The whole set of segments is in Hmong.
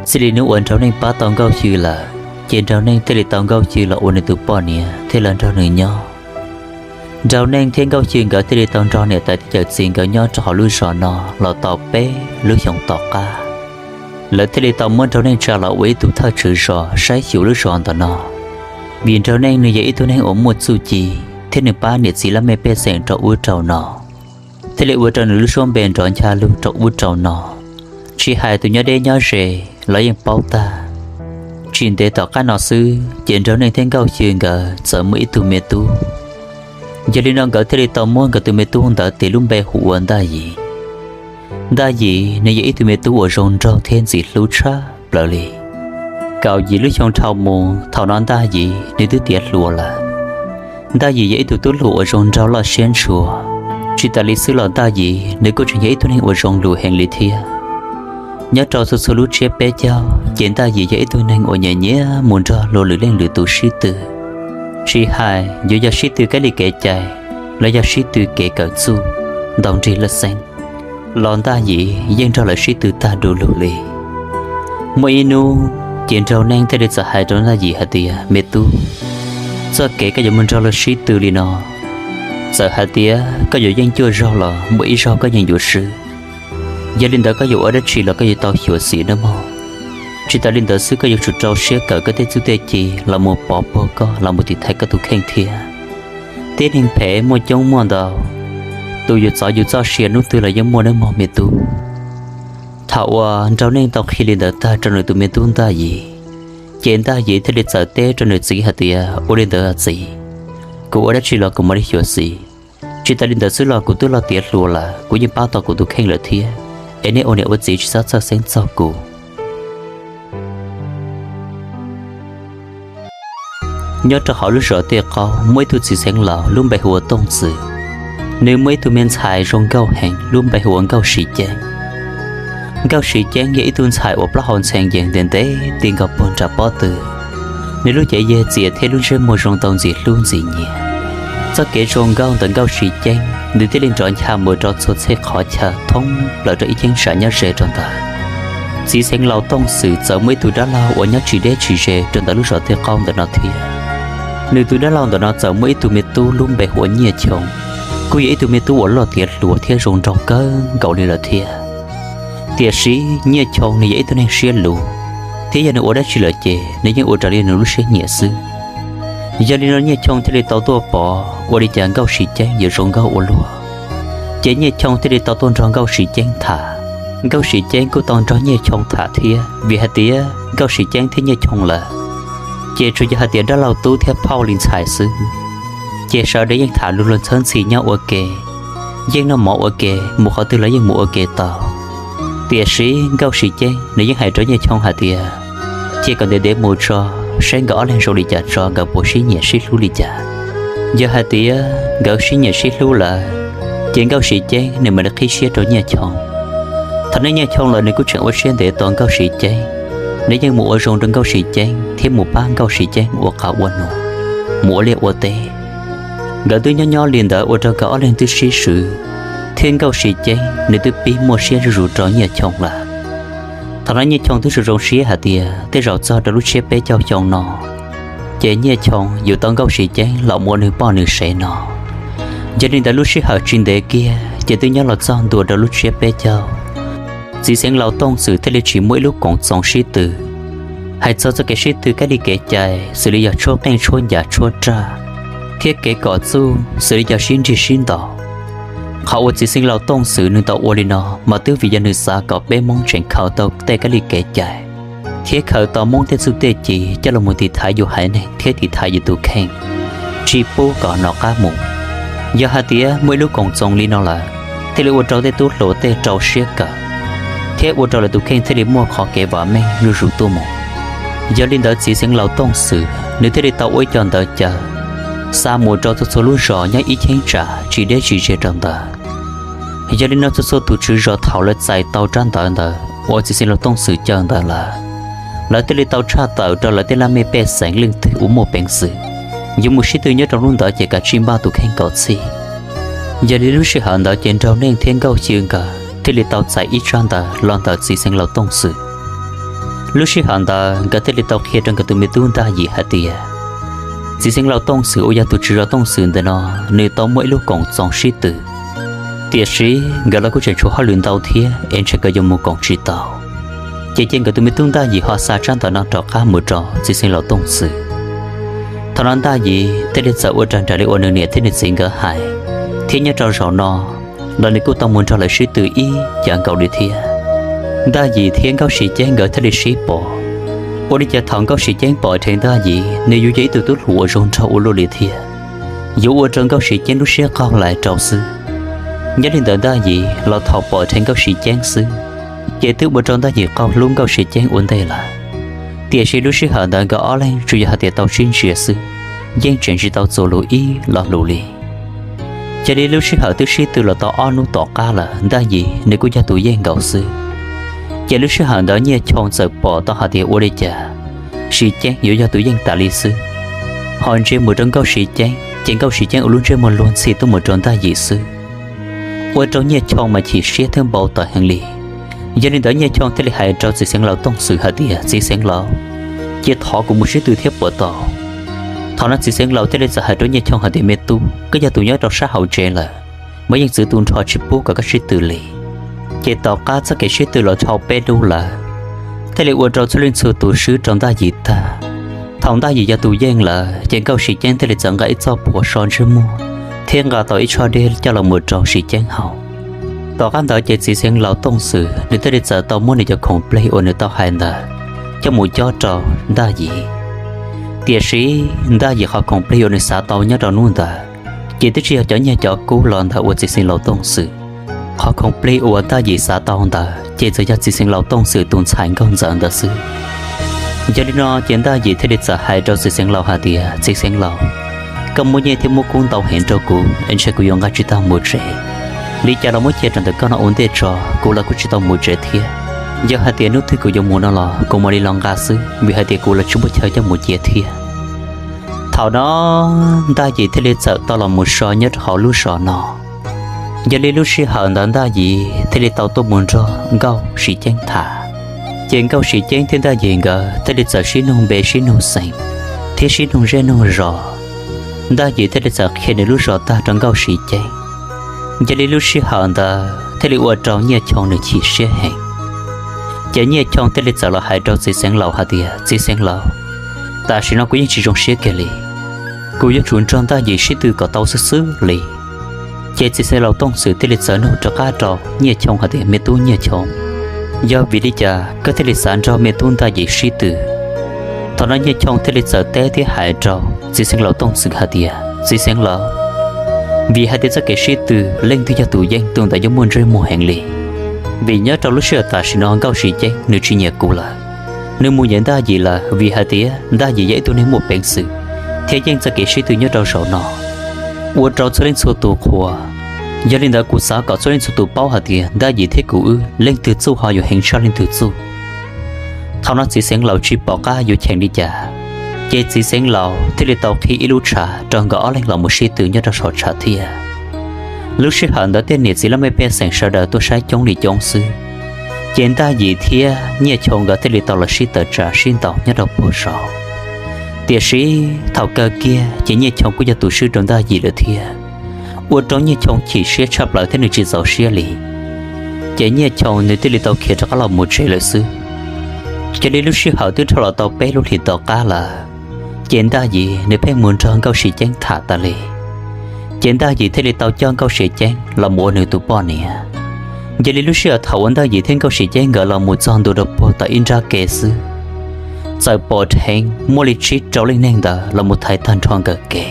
Txij li hnub uas Nraug Neej pab tau Nkauj Xyw lawm, ces Nraug Neej thiaj li tau Nkauj Xyw los ua nws tus poj niam thiab los nrog nws nyob. Nraug Neej thiab Nkauj Xyw nkawd thiaj li tau nrog niam tais thiab yawm txiv nkawd nyob rau hauv lub zos no los tau peb lub xyoos tom qab. Lawv thiaj li tau muab Nraug Neej tsa los ua ib tug thawj tswv zos saib xyuas lub zos ntawm no, vim Nraug Neej nws yog ib tug neeg uas muaj txuj ci thiab nws pab niam txiv laj mej pej xeem rau ub rau no, thiaj li ua rau nws lub suab npe nrov ncha lug rau ub rau no. Tsis hais tus nyob deb nyob ze los yeej paub tag. Tsis ntev tom qab no xwb ces Nraug Neej thiab Nkauj Xyw nkawd txawm muaj ib tug me tub. Yog li no nkawd thiaj li tau muab nkawd tus me tub ntawd tis lub npe hu ua Ntaj Yim. Ntaj Yim nws yog ib tug me tub uas zoo nraug thiab ntxim hlub tshaj plaws li. Kaum yim lub xyoo dhau mus, thaum no Ntaj Yim nws twb tiav hluas lawm. Ntaj Yim yog ib tug tub hluas uas zoo nraug loj siab ntshua. Tsis tas li xwb los Ntaj Yim nws kuj tseem yog ib tug neeg uas zoo lus heev li thiab. Nyob rau txhua txhua lub tsiab peb caug ces Ntaj Yim yog ib tug neeg uas nyiam nyiam mus nrog luag lwm leej lwm tus sib tw. Tsis hais yuav yog sib tw kab li kev cai los yog sib tw kev kawm txuj, ntaus nrig laj xeeb, los Ntaj Yim yeej nrog lawv sib tw tag du lug li. Muaj ib hnub ces Nraug Neej thiaj li txawm hais rau Ntaj Yim hais tias, me tub, txoj kev koj yuav mus nrog luag sib tw li no, txawm hais tias koj yuav yeej cuaj zaug los muaj ib zaug koj yeej yuav swb. Yog li ntawd koj yuav ua dab tsi los koj yuav tau xyuam xim nawb mog. Tsis tas li ntawd xwb koj yuav tsum rau siab kawm koj tej txuj tej ci los mus pov puag koj los mus tiv thaiv koj tus kheej thiab. Tib neeg phem muaj coob muaj ntau, tus yuav txov yus txoj sia hnub twg los yeej muaj nawb mog me tub. Thaum uas Nraug Neej tau qhia li ntawd tag rau nws tus me tub Ntaj Yim, ces Ntaj Yim thiaj li txawm teb rau nws txiv hais tias, ua li ntawd txiv, kuv ua dab tsi los kuv mam li xyuam xim. Tsis tas li ntawd xwb los kuv twb los tiav hluas lawm, kuv yeej pab tau kuv tus kheej lawm thiab, es nej ua niam ua txiv tsis txhob txhawj xeeb txog kuv. Nyob rau hauv lub zos Tiaj Qaub muaj ib tug txiv xeev laus lub npe hu ua Tooj Txwm. Nws muaj ib tug me ntxhais zoo nkauj heev lub npe hu ua Nkauj Siv Ceeb. Nkauj Siv Ceeb yog ib tug ntxhais uas plaub hau ntxhee yees ntev ntev ti nkaus puag nram pob tw. Nws lub cev yag txias thiab lub ntsej muag zoo tau ntxim hlub ntxim nyiam. Txoj kev zoo nkauj ntawm Nkauj Siv Ceeb nws thiaj li nrov ncha mus rau txhua txhia qhov chaw thoob plaws rau ib cheeb tsam nyob ze rau ntawd. Txiv xeev laus Tooj Xwm txawm muaj ib tug dab laug uas nyob tsis deb tsis ze rau ntawm lub zos Tiaj Qaub ntawm no thiab. Nws tus dab laug ntawm no txawm muaj ib tug me tub lub npe hu ua Nyiaj Choo, kuj yog ib tug me tub uas loj tiav hluas thiab zoo nraug kawg nkaus li lawm thiab. Tiam sis Nyiaj Choo nws yog ib tug neeg siab luv, thiab yog nws ua dab tsi lawm ces nws yeej ua raws li nws lub siab nyiam xwb. Yog li no Nyiaj Choo thiaj li tau tuaj pom ua li cas Nkauj Siv Ceeb yuav zoo nkauj ua luaj, ces Nyiaj Choo thiaj li tau tuaj nrog Nkauj Siv Ceeb tham. Nkauj Siv Ceeb kuj tau nrog Nyiaj Choo tham thiab, vim hais tias Nkauj Siv Ceeb thiab Nyiaj Choo lawm ces tsuas yog hais tias dab laug tub thiab phauj li ntxhais xwb, ces sawv daws yeej tham lug luag txhawb ntxhi nyob ua ke, yeej noj mov ua ke, mus qhov twg los yeej mus ua ke tau. Tiam sis Nkauj Siv Ceeb nws yeej hais rau Nyiaj Choo hais tias, cia kom ntev ntev mus tso, saib nkawd ob leeg zoo li cas tso, nkawd puas sib nyiam sib hlub li cas. Yog hais tias nkawd sib nyiam sib hlub lawm, ces Nkauj Siv Ceeb nws mam li qhib siab rau Nyiaj Choo. Thaum no Nyiaj Choo los nws kuj tseem ua siab ntev tos Nkauj Siv Ceeb, nws yeej mus ua zoo rau Nkauj Siv Ceeb thiab mus pab Nkauj Siv Ceeb mus ua qab ua num, mus ua liaj ua teb. Nkawd twb nyob nyob li ntawd ua rau nkawd ob leeg twb sib swv, thiab Nkauj Siv Ceeb nws twb pib muaj siab zuj zus rau Nyiaj Choo lawm. Thaum no Nyiaj Choo twb zoo zoo siab hais tias tej zaum txog rau lub tsiab peb caug xyoo no, ces Nyiaj Choo yuav tau Nkauj Siv Ceeb los mus ua nws poj nws sev no. Yog li ntawd lub sij hawm tsis ntev kiag ces twb nyob los txog ntua rau lub tsiab peb caug, txiv xeev laus Tooj Xwm thiaj li tsis muaj ib lub koom txoos sib tw. Hais txog txoj kev sib tw kab li kev cai xws li yog tshuab qeej tshuab ncas tshuab raj, thiab kev kom txuj xws li yog sib nrig sib ntaus, qhov uas txiv xeev laus Tooj Xwm nws tau ua li no mas twb vim yog nws xav kom peb Hmoob tseem khaws tau tej kab li kev cai, thiab khaws tau Hmoob tej txuj tej ci coj los mus tiv thaiv yus haiv neeg thiab tiv thaiv yus tus kheej, tsis pub kom nov qab mus. Yog hais tias muaj ib lub koom txoos li no lawm, thiaj li ua rau tej tub hluas tej rau siab kawm, thiab ua rau lawv tus kheej thiaj li muaj qhov kev vam meej zuj zus tuaj mus. Yog li ntawd txiv xeev laus Tooj Xwm nws thiaj li tau ua ib co ntawv caw xa mus rau txhua txhua lub zos nyob ib cheeb tsam tsis deb tsis ze rau ntawd. Yog li no txhua txhua tus tswv zos thaum lawv txais tau tsab ntawv ntawd uas txiv xeev laus Tooj Xwm caw ntawd lawm, lawv thiaj li tau tshaj tawm rau lawv tej laj mej pej xeem leej twg uas muaj peev xwm yuav mus sib tw nyob rau lub ntawd ces kav tsij npaj tus kheej kom txhij. Yog li lub sij hawm ntawd ces Nraug Neej thiab Nkauj Xyw nkawd thiaj li tau txais ib tsab ntawv los ntawm txiv xeev laus Tooj Xwm. Lub sij hawm ntawd nkawd thiaj li tau qhia rau nkawd tus me tub Ntaj Yim hais tias, txiv xeev laus Tooj Xwm uas yog tus tswv zos Tooj Xwm ntawm no, nws tau muaj ib lub koom txoos sib tw, tiam sis nkawd los kuj tseem tshuav hauj lwm ntau thiab es ntshe nkawd yuav mus koom tsis tau. Ces cia nkawd tus me tub Ntaj Yim ho xa tsab ntawv no rov qab mus rau txiv xeev laus Tooj Xwm. Thaum no Ntaj Yim thiaj li txawm ua raws nraim li uas nws niam thiab nws txiv nkawd hais, thiab nyob rau zaum no los nws kuj tau mus nrog lawv sib tw ib yam nkaus li thiab. Ntaj Yim thiab Nkauj Siv Ceeb nkawd thiaj li sib pom. Ua li cas thaum Nkauj Siv Ceeb pom dheev Ntaj Yim, nws yuav yog ib tug tub hluas uas zoo nraug ua luaj li thiab, yuav ua rau Nkauj Siv Ceeb lub siab qaug lais rau xwb. Nyob li ntawd Ntaj Yim los thaum pom dheev Nkauj Siv Ceeb xwb, ces twb ua rau Ntaj Yim qaug hlub Nkauj Siv Ceeb ua ntej lawm. Tiam sis lub sij hawm ntawd nkawd ob leeg tsuas yog hais tias tau sib ntsia xwb, yeej tseem tsis tau txuas lus ib lo lus li. Cia li lub sij hawm twb sib tw los tau ob hnub tom qab lawm, Ntaj Yim nws kuj yog tus yeej nkaus xwb. Ces lub sij hawm ntawd Nyiaj Choo txawm pom tau hais tias ua li cas Siv Ceeb yuav yog tus yeej tas li xwb, ho ntsia mus rau Nkauj Siv Ceeb ces Nkauj Siv Ceeb ua lub ntsej muag luag ntxhi tuaj mus rau Ntaj Yim xwb, ua rau Nyiaj Choo mas chim siab thiab npau taws heev li. Yog li ntawd Nyiaj Choo thiaj li hais rau txiv xeev laus Tooj Xwm hais tias, txiv xeev laus, cia thov kuv mus sib tw thiab puas tau? Thaum no txiv xeev laus thiaj li txawm hais rau Nyiaj Choo hais tias, me tub, koj yog tus nyob rau sab hauv tsev lawm, muaj yeej txwv tu nrho tsis pub kom koj sib tw li. Ces tom qab txoj kev sib tw los dhau peb hnub lawm, thiaj li ua rau txhua leej txhua tus swb rau Ntaj Yim tag. Thaum Ntaj Yim yog tus yeej lawm ces Nkauj Siv Ceeb thiaj li txawm nqa ib txoj phuam so ntsej muag thiab nqa tau ib tshob dej coj los mus rau Siv Ceeb haus. Tom qab ntawd ces txiv xeev laus Tooj Xwm nws thiaj li txawm tau muab nws cov khoom plig uas nws tau hais ntawd coj mus cob rau Ntaj Yim. Tiam sis Ntaj Yim qhov khoom plig uas nws xav tau nyob rau hnub ntawd ces twb tsis yog cov nyiaj cov kub los ntawm uas txiv xeev laus Tooj Xwm. Qhov khoom plig uas Ntaj Yim xav tau ntawd ces txawm yog txiv xeev laus Tooj Xwm tus ntxhais Nkauj Ntxawm ntawd xwb. Yog li no ces Ntaj Yim thiaj li txawm hais rau txiv xeev laus hais tias, txiv xeev laus, koj muab nyiaj thiab muab kub ntau heev rau kuv es ntshe kuv yuav nqa tsis tau mus tsev. Li cas los muab cia rau ntawm koj no ua ntej tso, kuv los kuj tsis tau mus tsev thiab. Yog hais tias hnub twg kuv yuav mus no los kuv mam li los nqa xwb, vim hais tias kuv los tsis muaj chaw coj mus cia thiab. Thaum no Ntaj Yim thiaj li txawm tau los mus so nyob rau hauv lub zos no. Yog li lub sij hawm ntawd Ntaj Yim thiaj li tau tuaj mus nrog Nkauj Siv Ceeb tham. Ces Nkauj Siv Ceeb thiab Ntaj Yim nkawd thiaj li txawm sib nug npe sib nug xeem thiab sib nug zej nug zos. Ntaj Yim thiaj li txawm qhia nws lub zos tag rau Nkauj Siv Ceeb. Yog li lub sij hawm ntawd thiaj li ua rau Nyiaj Choo nws chim siab heev. Ces Nyiaj Choo thiaj li txawm los hais rau txiv xeev laus hais tias, txiv xeev laus, tam sim no kuv yeej tsis zoo siab kiag li, kuv yuav tsum nrog Ntaj Yim sib tw kom tau xwb xwb li. Ces txiv xeev laus Tooj Xwm thiaj li txawm nug rov qab rau Nyiaj Choo hais tias, me tub Nyiaj Choo, yog vim li cas koj thiaj li xav nrog me tub Ntaj Yim sib tw? Thaum no Nyiaj Choo thiaj li txawm teb thiab hais rau txiv xeev laus Tooj Xwm hais tias, txiv xeev laus, vim hais tias txoj kev sib tw leej twg yog tus yeej tus ntawd yuav muaj ntsej muag heev li. Vim nyob rau lub sij hawm tam sim no Nkauj Siv Ceeb nws tsis nyiam kuv lawm, nws mus nyiam Ntaj Yim lawm, vim hais tias Ntaj Yim yog ib tug neeg muaj peev xwm thiab yeej txoj kev sib tw nyob rau zaum no ua rau txhua leej txhua tus qhuas. Yog li ntawd kuv xav kom txhua leej txhua tus paub hais tias Ntaj Yim thiab kuv wb leej twg txuj ho yuav heev tshaj leej twg txuj. Thaum no txiv xeev laus tsis pom qab yuav cheem li cas, ces txiv xeev laus thiaj li tau qhib ib lub tshav rau nkawd ob leeg los mus sib tw nyob rau saum tshav thiab. Lub sij hawm ntawd tej niam txiv laj mej pej xeem sawv daws tuaj saib coob li coob xwb. Ces Ntaj Yim thiab Nyiaj Choo nkawd thiaj li tau los sib tawm tsam sib ntaus nyob rau puag saud. Tiam sis thaum kawg kiag ces Nyiaj Choo kuj yog tus swb rau Ntaj Yim lawm thiab, ua rau Nyiaj Choo chim siab tshaj plaws thiab nws tsis txaus siab li. Ces Nyiaj Choo nws thiaj li tau khiav rov qab los mus tsev lawm xwb. Yog li lub sij hawm twb dhau los tau peb lub hlis tom qab lawm, ces Ntaj Yim nws pheej mus nrog Nkauj Siv Ceeb tham tas li. Ces Ntaj Yim thiaj li tau coj Nkauj Siv Ceeb los mus ua nws tus poj niam. Yog li lub sij hawm thaum uas Ntaj Yim thiab Nkauj Siv Ceeb nkawd los mus txog ntua rau puag tom ib nrab ke xwb, txawm pom dheev muaj li tsib rau leej neeg ntawd los mus thaiv tag nrho nkawd kev,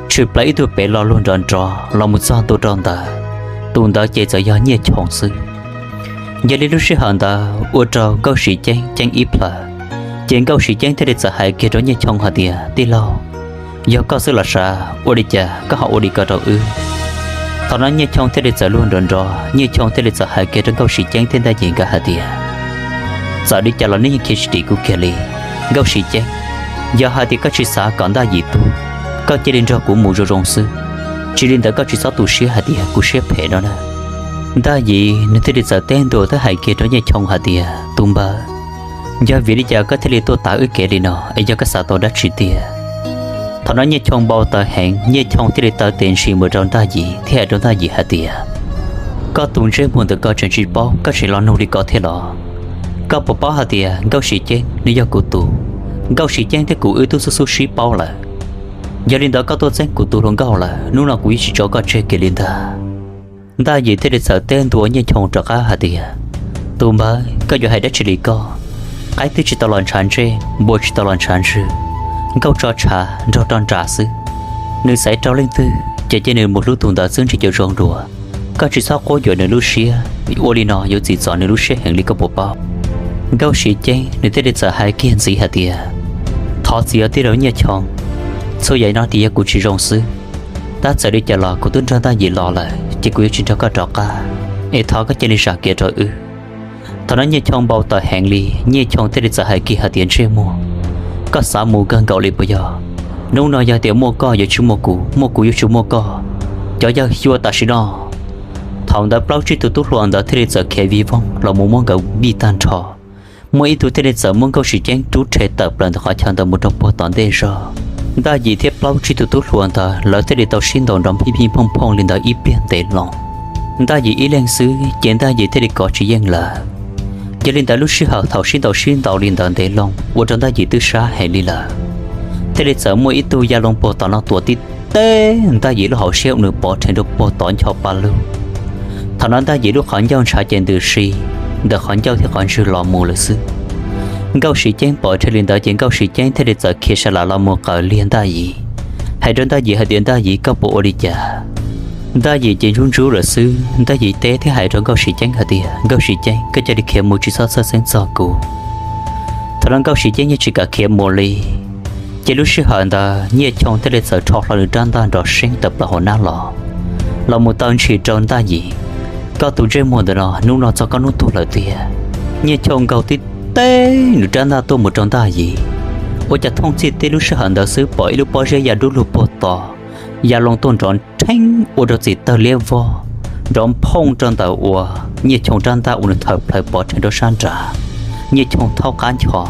tshwm plaws ib tug pem los luag nrov nrov los mus txog ntua rau ntawd. Tus ntawd ces txawm yog Nyiaj Choo xwb. Yog li lub sij hawm ntawd ua rau Nkauj Siv Ceeb ceeb ib plhaw. Ces Nkauj Siv Ceeb thiaj li txawm hais kiag rau Nyiaj Choo hais tias, tij laug, yog koj xwb los sav, ua li cas koj ho ua li ko rau wb? Thaum no Nyiaj Choo thiaj li txawm luag nrov nrov, Nyiaj Choo thiaj li txawm hais kiag rau Nkauj Siv Ceeb thiab Ntaj Yim nkawd hais tias, txawm li cas los neb yeej khiav tsis dim kuv kiag li. Nkauj Siv Ceeb, yog hais tias koj tsis xav kom Ntaj Yim tuag, koj cia li nrog kuv mus zoo zoo xwb. Tsis li ntawd koj tsis txhob tu siab hais tias kuv siab phem no na. Ntaj Yim nws thiaj li txawm teb ntua thiab hais kiag rau Nyiaj Choo hais tias, tus npawg, Yog vim li cas koj thiaj li tuaj tav wb kev li no es yog koj xav tau dab tsi tiag? Thaum no Nyiaj Choo npau taws heev, Nyiaj Choo thiaj li taw tes ntshis mus rau Ntaj Yim thiab hais rau Ntaj Yim hais tias, koj tus ntsej muag ntawm ko tseem tsis paub, koj tseem los nug li ko thiab los? Koj puas paub hais tias Nkauj Siv Ceeb nws yog kuv tus? Nkauj Siv Ceeb thiab kuv wb twb xub xub sib paub lawm. Yog li ntawd koj tuaj txeeb kuv tus hluas nkauj lawm, hnub no kuv yeej tsis tso koj tseg kiag li ntag. Ntaj Yim thiaj li txawm teb ntua Nyiaj Choo rov qab hais tias, tus npawg, koj yuav hais dab tsi li koj? Qaib twb tsis tau los ntshav ntsej, npua tsis tau los ntshav ntswg, nkauj tso tshav nrog rau nram xwb. Nws xaiv rau leej twg ces cia nws mus hlub tus ntawd xwb ntshe yuav zoo dua. Koj tsis txhob quab yuam nws lub siab, ua li no yuav txim txom nws lub siab heev li koj puas paub? Nkauj Siv Ceeb nws thiaj li txawm hais kiag ntxiv hais tias, thov txim os tij laug Nyiaj Choo, txhua yam no tias yog kuv tsis zoo xwb. Tab txawm li cas los kuv twb nrog Ntaj Yim los lawm ces kuv yuav tsis nrog koj rov qab, es thov koj cia li zam kev rau wb. Thaum no Nyiaj Choo npau taws heev li, Nyiaj Choo thiaj li txawm hais kiag hais tias, ntsej muag, koj xav mus kawg nkaus li puas yog? Hnub no yog tias muaj koj yuav tsis muaj kuv, muaj kuv yuav tsis muaj koj. Cov yawg xyuas tam sim no. Thaum ntawd plaub tsib tug tub hluas ntawd thiaj li txawm khiav vij voog los mus muab nkawd npij tag nrho. Muaj ib tug thiaj li txawm muab Nkauj Siv Ceeb rub rhe tawm plaws ntawm qhov chaw ntawd mus rau puag tom ntej zog. Ntaj Yim thiab plaub tsib tug tub hluas ntawd lawv thiaj li tau sib ntaus nrov phij phij phooj phooj li ntawd ib pliag ntev loo. Ntaj Yim ib leeg xwb ces Ntaj Yim thiaj li kov tsis yeej lawv. Yog li ntawd lub sij hawm thaum sib ntaus sib ntaus li ntawd ntev loo ua rau Ntaj Yim twb sab heev li lawm, thiaj li txawm muaj ib tug ya loo puag tom no tuam tib teg Ntaj Yim lub hauv siab ua nws pov rhees rau puag tod ncho pa lug. Thaum no Ntaj Yim lub qhov ncauj ntshav ces ntws si ntawm qhov ncauj thiab qhov ntswg los mus lawm xwb. Nkauj Siv Ceeb pom dhau li ntawd ces Nkauj Siv Ceeb thiaj li txawm khiav sa lam los mus qawm liag Ntaj Yim, hais rau Ntaj Yim hais tias, Ntaj Yim, koj puas ua li cas? Ntaj Yim ces ntsub ntsub lawm xwb, Ntaj Yim teb thiab hais rau Nkauj Siv Ceeb hais tias, Nkauj Siv Ceeb, koj cia li khiav mus tsis txhob txhawj xeeb txog kuv. Thaum no Nkauj Siv Ceeb yeej tsis kam khiav mus li. Ces lub sij hawm ntawd Nyiaj Choo thiaj li txawm rho hlo nws rab ntaj nrov seeb tawm plaws hauv hnab los, los mus taw ntshis rau Ntaj Yim. Koj tus ntsej muag ntawm no hnub no txog koj hnub tuag lawm tiag. Nyiaj Choo nkaug tib teg nws rab ntaj tuaj mus rau Ntaj Yim. Ua cas thooj txhij tib lub sij hawm ntawd xwb pom ib lub pob zeb ya dub lug puag tod, ya loo tuaj nrov rheeb ua rau txim tawg liab vog, nrov phooj rau ntawm uas Nyiaj Choo rab ntaj uas nws thaws plaws pov rhees rau sab nrad. Nyiaj Choo thaub qab ncho,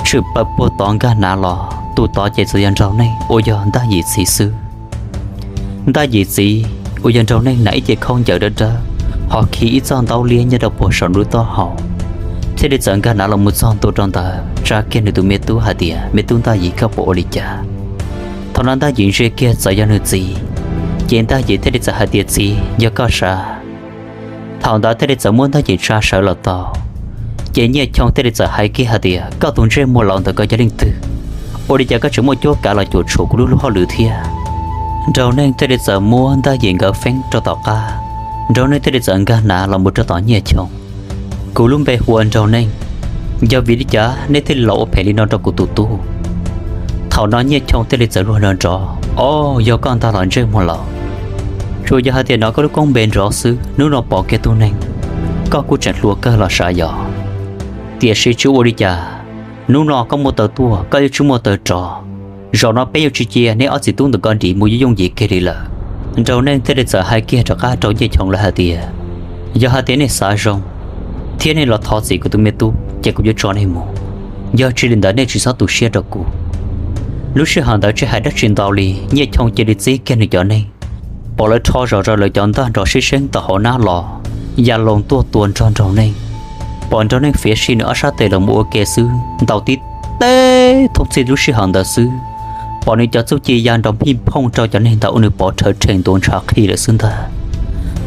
tshwm plaws puag tod nkag hnav los, tus tod ces txawm yog Nraug Neej uas yog Ntaj Yim txiv xwb. Ntaj Yim txiv uas yog Nraug Neej hnav ib ce khaub ncaws dawb dawb, ho khi ib txoj ntaub liab nyob rau puag saum nws taub hau, thiaj li txawm nkag hnav los mus txog ntua rau ntawd tsa kiag nws tus me tub hais tias, me tub Ntaj Yim, koj puas ua li cas? Thaum no Ntaj Yim ntsia kiag txawm yog nws txiv, ces Ntaj Yim thiaj li txawm hais tias, txiv, yog koj sav? Thaum ntawd thiaj li txawm muab Ntaj Yim tsa sawv los tau. Ces Nyiaj Choo thiaj li txawm hais kiag hais tias, koj tus ntsej muag laus ntawm ko yog leej twg? Ua li cas koj tseem muaj cuab kav los cuam tshuam kuv lub hauj lwm thiab? Nraug Neej thiaj li txawm muab Ntaj Yim nkawd feeb rau tom qab. Nraug Neej thiaj li txawm nkag hnav los mus rau tom Nyiaj Choo. Kuv lub npe hu ua Nraug Neej, yog vim li cas nej thiaj li los ua phem li no rau kuv tus tub? Thaum no Nyiaj Choo thiaj li txawm luag nrov nrov, o, yog koj ntag los ntsej muag laus. Tsuas yog hais tias hnov koj lub koob npe nrov xwb, hnub no pom kiag tug neeg, koj kuj tseem hluas kawg los sav yog. Tiam sis tsis ua li cas, hnub no koj muaj taw tuaj koj yuav tsis muaj taw rov. Zaum no peb yuav tsis cia nej ob txiv tub ntawm ko dim mus yooj yooj yim kiag li lawm. Nraug Neej thiaj li txawm hais kiag rov qab rau Nyiaj Choo lawv hais tias, yog hais tias nej xav zoo thiab nej los thov txim kuv tus me tub ces kuv yuav tso nej mus, yog tsis li ntawd nej tsis txhob tu siab rau kuv. Lub sij hawm ntawd tsis hais dab tsi ntau li, Nyiaj Choo cia li txib kiag nws cov neeg, pom lawv rho zom zaws lawv cov ntaj nrov sib seeb tau hauv hnab los, ya loo tuaj tua nrog Nraug Neej. Pom Nraug Neej fiav si nws ob sab tes los mus ua ke xwb, ntaus tib teg thooj txhij lub sij hawm ntawd xwb, pom nws cov txuj ci ya nrov phij phooj rau cov neeg ntawd ua nws pov rhawv rhees ntuav ntshav qhi lawm xwb ntag.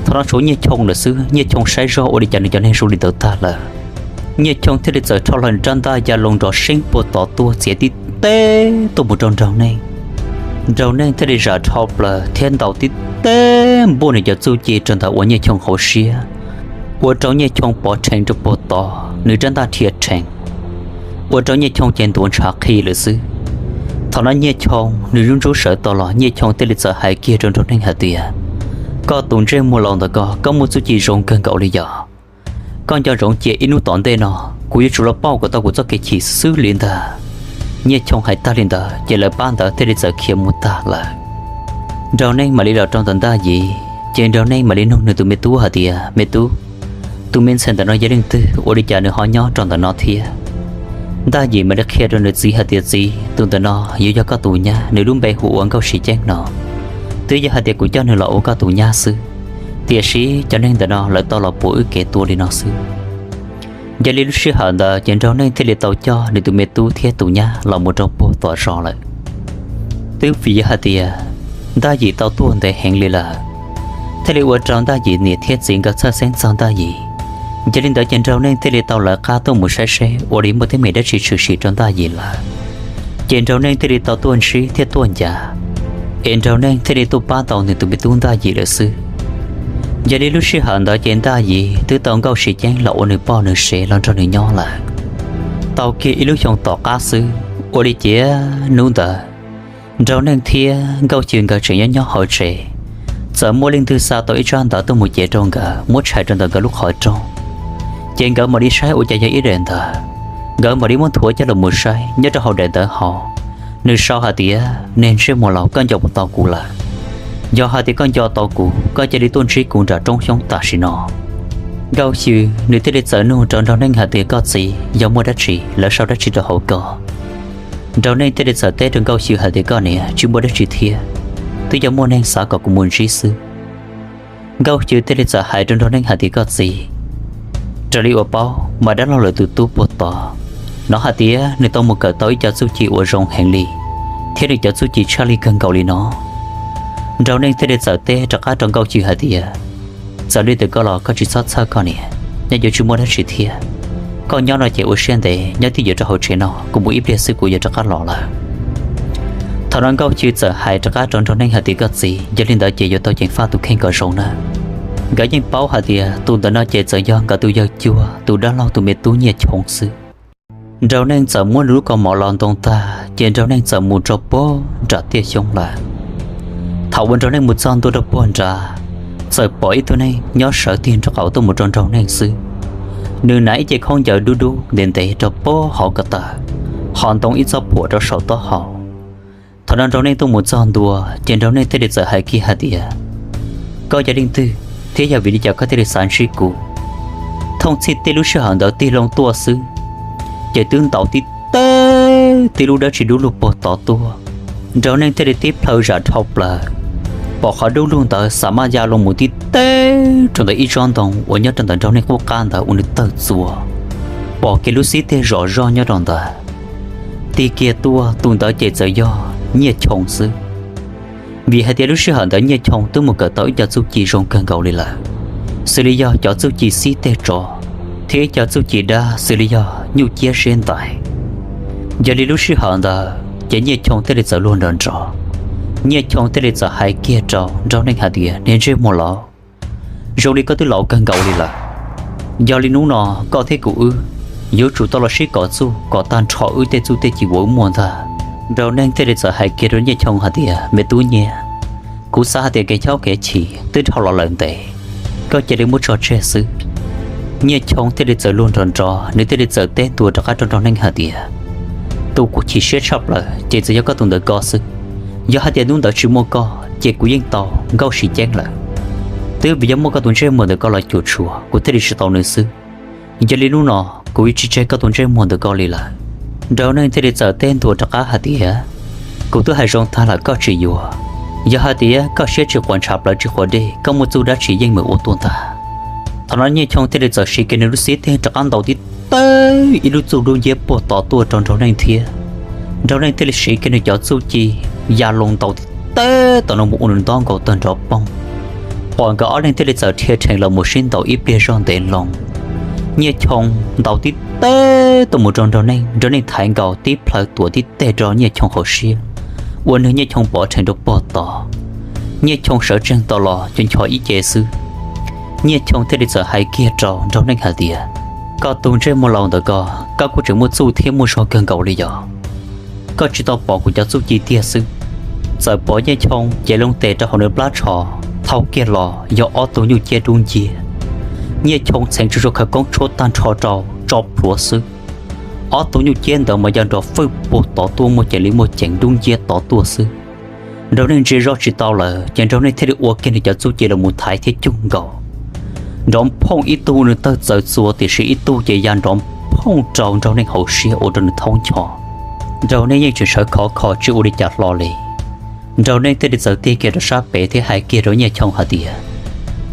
Thaum no tshuav Nyiaj Choo lawm xwb, Nyiaj Choo saib zog ua li cas nws cov neeg zoo li ntawd tag lawm. Nyiaj Choo thiaj li txawm rho hlo nws rab ntaj ya loo nrov seeb puag tod tuaj txiav tib teg tuaj mus rau Nraug Neej. Nraug Neej thiaj li zam dhau plaws thiab ntaus tib teg npuaj nws cov txuj ci rau ntawm uas Nyiaj Choo hauv siab, ua rau Nyiaj Choo pov rhees rau puag tod, nws rab ntaj dhia rhees, ua rau Nyiaj Choo ces ntuav ntshav qhi lawm xwb. Thaum no Nyiaj Choo nws ntsub ntsub sawv tau los, Nyiaj Choo thiaj li txawm hais kiag rau Nraug Neej hais tias, koj tus ntsej muag laus ntawm ko, koj muaj txuj ci zoo kawg nkaus li yog? Koj nco ntsoov cia ib hnub tom ntej no kuv yuav tsum los pauj kom tau kuv txoj kev chim xwb li ntag. Nyiaj Choo hais tag li ntawd ces lawv pab ntawd thiaj li txawm khiav mus tag lawm. Nraug Neej mam li los rau ntawm Ntaj Yim, ces Nraug Neej mam li nug nws tus me tub hais tias, me tub, tus me ntxhais ntawm no yog leej twg, ua li cas nws ho nyob rau ntawm no thiab? Ntaj Yim mam li qhia rau nws txiv hais tias, Txiv, tus ntawm no yuav yog koj tus nyab, nws lub npe hu ua Nkauj Siv Ceeb no. Twb yog hais tias kuv coj nws los ua koj tus nyab xwb, tiam sis cov neeg ntawm no lawv tau los puas wb kev tua li no xwb. Yog li lub sij hawm ntawd ces Nraug Neej thiaj li tau coj nws tus me tub thiab tus nyab los mus rau puag tom zos lawm. Twb vim yog hais tias Ntaj Yim tau tuag ntev heev li lawm, thiaj li ua rau Ntaj Yim niam thiab txiv nkawd txhawj xeeb txog Ntaj Yim. Yog li ntawd ces Nraug Neej thiaj li tau lawv qab tuaj mus saib seb ua li muaj teeb meem dab tsi tshwm sim rau Ntaj Yim lawm. Ces Nraug Neej thiaj li tau tuaj ntsib thiab tuaj ncav, es Nraug Neej thiaj li tuaj pab tau nws tus me tub Ntaj Yim lawm xwb. Yog li lub sij hawm ntawd ces Ntaj Yim twb tau Nkauj Siv Ceeb los ua nws poj nws sev los nrog nws nyob lawm. Tau kiag ib lub xyoo tom qab xwb, ua li ciav hnub ntawd Nraug Neej thiab Nkauj Xyw nkawd tseem nyob nyob hauv tsev, txawm muaj leej twg xa tau ib tsab ntawv tuaj mus cev rau nkawd muab tshais rau ntawm nkawd lub qhov rooj. Ces nkawd mam li saib ua cas yog ib daim ntawv, nkawd mam li muab nthuav coj los mus saib nyob rau hauv daim ntawv hauv, nws sau hais tias, Niag ntsej muag laus, koj nco puas tau kuv lawm? Yog hais tias koj nco tau kuv, koj cia li tuaj ntsib kuv nram roob xyoob tam sim no. Nkauj Xyw nws thiaj li txawm nug rau Nraug Neej hais tias, Koj txiv, yog muaj dab tsi, lawv sau dab tsi rau hauv koj? Nraug Neej thiaj li txawm teb rau Nkauj Xyw hais tias, Koj niam, tsis muaj dab tsi thiab, twb yog muaj neeg xav kom kuv mus ntsib xwb. Nkauj Xyw thiaj li txawm hais rau Nraug Neej hais tias, Koj txiv, raws li uas paub mas dab laug lawv tus tub puag tod, hnov hais tias nws tau mus kawm tau ib co txuj ci uas zoo heev li, thiab nws cov txuj ci tshaj lij kawg nkaus li no. Nraug Neej thiaj li txawm teb rov qab rau Nkauj Xyw hais tias, Txawm li ntawd koj los koj tsis txhob txhawj koj niam, nyob yuav tsis muaj dab tsi thiab. Koj nyob no ces ua siab ntev, nyob twj ywm rau hauv tsev no, kuv mus ib pliag xwb kuv yuav rov qab los lawm. Thaum no Nkauj Xyw txawm hais rov qab rau Nraug Neej hais tias, Koj txiv, yog li ntawd ces yuav tau ceev faj tus kheej kom zoo na. Nkawd yeej paub hais tias tus ntawm no ces txawm yog nkawd tus yawg cuag tus dab laug tus me tub Nyiaj Choo xwb. Nraug Neej txawm muab nws lub kaus mom los ntoo tag ces Nraug Neej txawm mus rau puag nram tiaj xyoob lawm. Thaum uas Nraug Neej mus txog ntua rau puag nrad, txawm pom ib tug neeg nyob sawv tig nraub qaum tuaj mus rau Nraug Neej xwb. Nws hnav ib ce khaub ncaws dub dub ntev ntev rau puag hauv ko taw, ho ntoo ib txoj phuam rau saum taub hau. Thaum no Nraug Neej tuaj mus txog ntua ces Nraug Neej thiaj li txawm hais kiag hais tias, Koj yog leej twg thiab yog vim li cas koj thiaj li xav ntsib kuv? Thooj txhij tib lub sij hawm ntawd tig loo tuaj xwb, ces twb ntaus tib teg tib lub dab tsi dub lug puag tod tuaj. Nraug Neej thiaj li tib plhaw zam dhau plaws, pom qhov dub lug ntawd xa maj ya loo mus tib teg rau ntawm ib tsob ntoo uas nyob rau ntawm Nraug Neej qub qab ntawd ua nws tawg txuas, pom kiag lub xib teg zom zoj nyob rau ntawd. Tig kiag tuaj tus ntawd ces txawm yog Nyiaj Choo xwb. Vim hais tias lub sij hawm ntawd Nyiaj Choo twb mus kawm tau ib co txuj ci zoo kawg nkaus li lawm, xws li yog cov txuj ci xib teg tsov, thiab ib co txuj ci dab xws li yog nyuj ciab siab ntais. Yog li lub sij hawm ntawd ces Nyiaj Choo thiaj li txawm luag nrov nrov. Nyiaj Choo thiaj li txawm hais kiag rau Nraug Neej hais tias, Niag ntsej muag laus, zoo li koj twb laus kawg nkaus li lawm, yog li hnub no koj thiab kuv wb yuav tsum tau los sib kom txuj kom tag nrho wb tej txuj tej ci uas wb muaj ntag. Nraug Neej thiaj li txawm hais kiag rau Nyiaj Choo hais tias, Me tub Nyiaj, kuv xav hais tias kev chob kev chim twb dhau los lawm ntev, koj cia li muab tso tseg xwb. Nyiaj Choo thiaj li txawm luag nrov nrov, nws thiaj li txawm teb ntua rov qab rau Nraug Neej hais tias, Tus kuv chim siab tshaj plaws ces txawm yog koj tus ntawm ko xwb. Yog hais tias hnub ntawd tsis muaj koj ces kuv yeej tau Nkauj Siv Ceeb lawm. Twb vim yog muaj koj tus ntsej muag ntawm ko los cuam tshuam kuv thiaj li tsis tau nws xwb. Yog li hnub no kuv yuav tsis tseg koj tus ntsej muag ntawm ko li lawm. Nraug Neej thiaj li txawm teb ntua rov qab hais tias, Kuv twb hais zoo tag lawm koj tsis yuav. Yog hais tias koj siab tsis quas ntshav plawv tsis quas dej, koj muaj txuj dab tsi yeej meem ua tuaj ntag. Thaum no Nyiaj Choo thiaj li txawm siv kiag nws lub xib teg rov qab ntaus tib tawg ib lub txuj dub nciab puag tod tuaj rau Nraug Neej thiab. Nraug Neej thiaj li siv kiag nws cov txuj ci ya loo ntaus tib tawg tom no mus ua nws ntaub nkaus tawg nrov poog. Pom nkawd ob leeg thiaj li txawm dhia rhees los mus sib ntaus ib pliag zog ntev loo. Nyiaj Choo ntaus tib tawg tuaj mus rau Nraug Neej, Nraug Neej thaiv nkaus tib plhaw tuam tib teg rau Nyiaj Choo hauv siab, ua nws Nyiaj Choo pov rhees rau puag tod. Nyiaj Choo sawv tsees tau los cuag ncho ib ce xwb. Nyiaj Choo thiaj li txawm hais kiag rau Nraug Neej hais tias, Koj tus ntsej muag laus ntawm ko, koj kuj tseem muaj txuj thiab muaj zog kawg nkaus li yog? Koj tsis tau pom kuv cov txuj ci tiag xwb. Txawm pom Nyiaj Choo ces loo tes rau hauv nws plab tsho, thau kiag los yog ob tug nyuj ciab dub nciab. Nyiaj Choo txheev tsuj zog khawv koob tshuab tag nrho rau tso plhuav xwb. Ob tug nyuj ciab ntawd mas ya nrov fwj puag tod tuaj muaj ceem li muaj ceem dub nciab tod tuaj xwb. Nraug Neej ntsia zoj tsis tau lawm ces Nraug Neej thiaj li ua kiag nws cov txuj ci los mus thaiv thiab cuag nkaus. Nrov phooj ib tug nws tawg txawv txuas tiam sis ib tug ces ya nrov phooj rau Nraug Neej hauv siab ua rau nws thoob ncho. Nraug Neej yeej tseem sawv khov kho tsis ua li cas hlo li. Nraug Neej thiaj li txawm tig kiag rau sab pem thiab hais kiag rau Nyiaj Choo hais tias,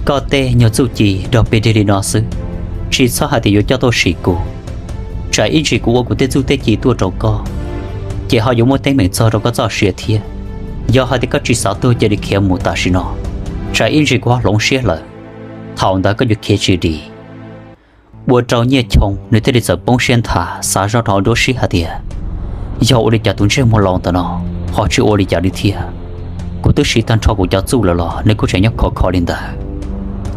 koj tej nyuag txuj ci nrog peb deg li no xwb, tsis txhob hais tias yuav coj tuaj sim kuv. Tsam ib ntsis kuv ua kuv tej txuj tej ci tuaj rau koj, ces ho yuav muaj teeb meem txog rau koj txoj sia thiab. Yog hais tias koj tsis xav tuag cia li khiav mus tam sim no, tsam ib ntsis kuv ho hloov siab lawm, thaum ntawd koj yuav khiav tsis dim. Ua rau Nyiaj Choo nws thiaj li txawm poob siab nthav xav zoj rau hauv nruab siab hais tias, yog ua li cas tus ntsej muag laus ntawm no ho tsis ua li cas li thiab. Kuv twb siv tag nrho kuv cov txuj lawm los nws kuj tseem nyob khov kho li ntawd.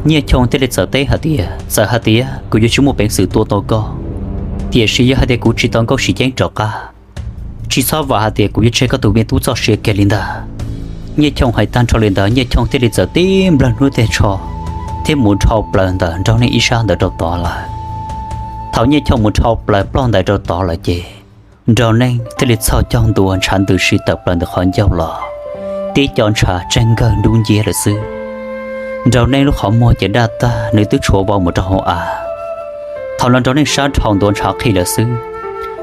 Nyiaj Choo thiaj li txawm teb hais tias, txawm hais tias kuv yuav tsis muaj peev xwm tua tau koj, tiam sis yog hais tias kuv tsis tau Nkauj Sim ceeb rov qab, tsis txhob vam hais tias kuv yuav tseg koj tus me tub txoj sia kiag li ntag. Nyiaj Choo hais tag nrho li ntawd, Nyiaj Choo thiaj li txawm tib nplawg hnub tej tsho thiab mus dhau plaws ntawm Nraug Neej ib sab ntawd rau tod lawm. Thaum Nyiaj Choo mus dhau plaws ploj ntais rau tod lawm ces Nraug Neej thiaj li txhoj caug ntua ntshav ntws si tawm plaws ntawm qhov ncauj los, tib co ntshav tsees nkawg dub nciab lawm xwb. Nraug Neej lub qhov muag ces daj tag, nws twb tshuav vau mus rau hauv av. Thaum no Nraug Neej sab dhau ntuav ntshav qhi lawm xwb,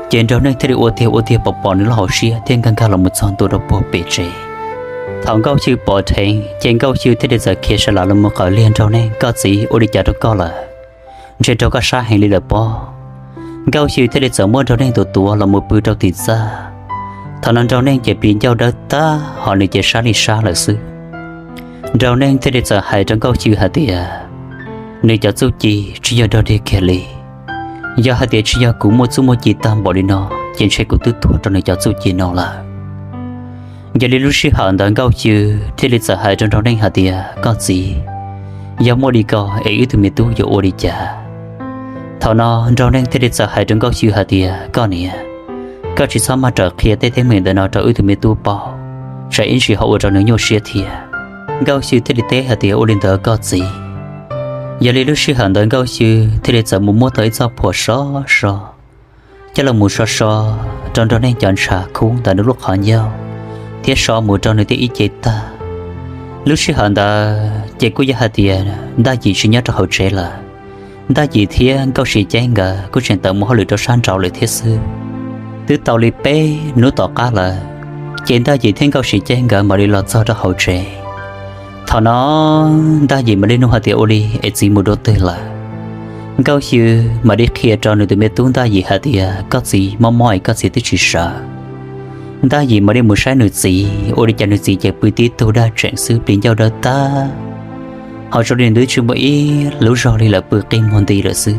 ces Nraug Neej thiaj li ua tiag ua tiag pom pom nws lub hauv siab thiab nkag nkag los mus txog ntua rau puag pem tsev. Thaum Nkauj Xyw pom dheev ces Nkauj Xyw thiaj li txawm khiav sa las los mus qawm liag Nraug Neej, koj txiv, ua li cas rau koj lawm? Ntshe raug koj sab heev li lawm pob. Nkauj Xyw thiaj li txawm muab Nraug Neej tus tuav los mus pw rau tim txaj. Thaum no Nraug Neej ces plis ncauj dawb tag ho nws ces sab li sab lawm xwb. Nraug Neej thiaj li txawm hais rau Nkauj Xyw hais tias, nws cov txuj ci tsis yog dog dig kiag li. Yog hais tias tsis yog kuv muaj txuj muaj ci tag npaum li no, ces ntshe kuv twb tuag rau nws cov txuj ci no lawm. Yog li lub sij hawm ntawd Nkauj Xyw thiaj li txawm hais rau Nraug Neej hais tias, koj txiv, yog muaj li ko es wb tug me tub yuav ua li cas? Thaum no Nraug Neej thiaj li txawm hais rau Nkauj Xyw hais tias, koj niam, koj tsis txhob maj rawm qhia tej teeb meem ntawm no rau wb tug me tub paub, tsam ib ntsis ho ua rau nws nyuaj siab thiab. Nkauj Xyw thiaj li teb hais tias, ua li ntawd koj txiv. Yog li lub sij hawm ntawd Nkauj Xyw thiaj li txawm mus muab tau ib txoj phuam sov so, coj los mus so so rau Nraug Neej cov ntshav khub ntawm nws lub qhov ncauj, thiab so mus rau nws tej ib ce tag. Lub sij hawm ntawd ces kuj yog hais tias Ntaj Yim tsis nyob rau hauv tsev lawm. Ntaj Yim thiab Nkauj Sim Ceeb nkawd kuj tseem tawm mus hauj lwm rau sab nraud lawm thiab xwb. Twb tau li peb hnub tom qab lawm, ces Ntaj Yim thiab Nkauj Sim Ceeb nkawd mam li los txog rau hauv tsev. Thaum no Ntaj Yim mam li nug hais tias, ua li es txiv mus dua twg lawm? Nkauj Xyw mam li qhia rau nws tus me tub Ntaj Yim hais tias, koj txiv mob mob es koj txiv twb tsis sawv. Ntaj Yim mam li mus saib nws txiv, ua li cas nws txiv ces pw tib tug daj tseem xwb, plis ncauj dawb tag, ho zoo li nws twb tsis muaj ib lub zog li lawm, pw qi muag nti lawm xwb.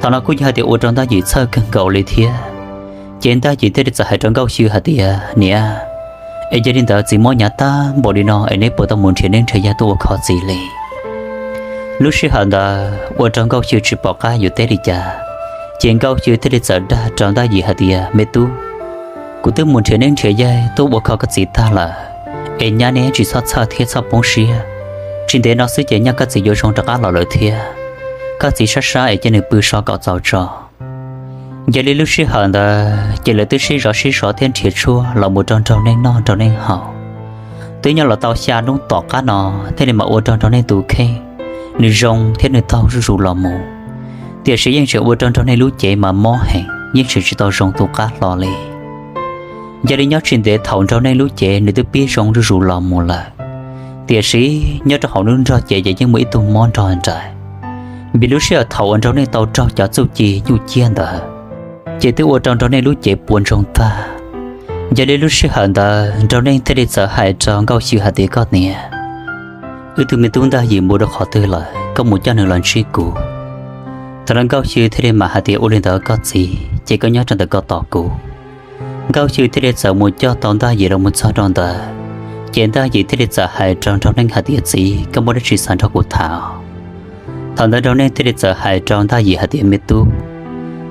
Thaum no kuj yog hais tias ua rau Ntaj Yim txhawj kawg nkaus li thiab. Ces Ntaj Yim thiaj li txawm hais rau Nkauj Xyw hais tias, niam, es yog li ntawd txiv mob hnyav tag npaum li no es neb puas tau mus nrhiav neeb nrhiav yaig tuaj ua kho txiv li? Lub sij hawm ntawd ua rau Nkauj Xyw tsis pom qab yuav teb li cas, ces Nkauj Xyw thiaj li txawm dag rau Ntaj Yim hais tias, me tub, kuv twb mus nrhiav neeb nrhiav yaig tuaj ua kho koj txiv tag lawm, es nyab neb tsis txhob txhawj thiab txhob poob siab. Tsis ntev no xwb ces nyaj koj txiv yuav zoo rov qab los lawm thiab. Koj txiv sab sab es cia nws pw so kom txaus tso. Yog li lub sij hawm ntawd ces lawv twb sib zov sib zov thiab nrhiav tshuaj los mus rau Nraug Neej noj Nraug Neej haus. Twb nyob los tau xya hnub tom qab no, thiaj li mam ua rau Nraug Neej tus kheej nws zoo thiab nws taug zuj zus los mus. Tiam sis yeej tseem ua rau Nraug Neej lub cev mas mob heev, yeej tseem tsis tau zoo tu qab hlo li. Yog li nyob tsis ntev thaum Nraug Neej lub cev nws twb pib zoo zuj zus los mus lawm, tiam sis nyob rau hauv lub nrog cev ces yeej muaj ib tug mob nrog nraim. Vim lub sij hawm thaum uas Nraug Neej tau raug cov txuj ci nyuj ciab ntawd, ces twb ua rau Nraug Neej lub cev puas ntsoog tag. Yog li lub sij hawm ntawd Nraug Neej thiaj li txawm hais rau Nkauj Xyw hais tias, koj niam, wb tug me tub Ntaj Yim mus rau qhov twg lawm, koj mus coj nws los ntsib kuv. Thaum no Nkauj Xyw thiaj li mam hais tias, ua li ntawd koj txiv, ces koj nyob rau ntawm ko tos kuv. Nkauj Xyw thiaj li txawm mus coj tau Ntaj Yim los mus txog rau ntawd, ces Ntaj Yim thiaj li txawm hais rau Nraug Neej hais tias, txiv, koj muaj dab tsi xav nrog kuv tham? Thaum ntawd Nraug Neej thiaj li txawm hais rau Ntaj Yim hais tias, me tub,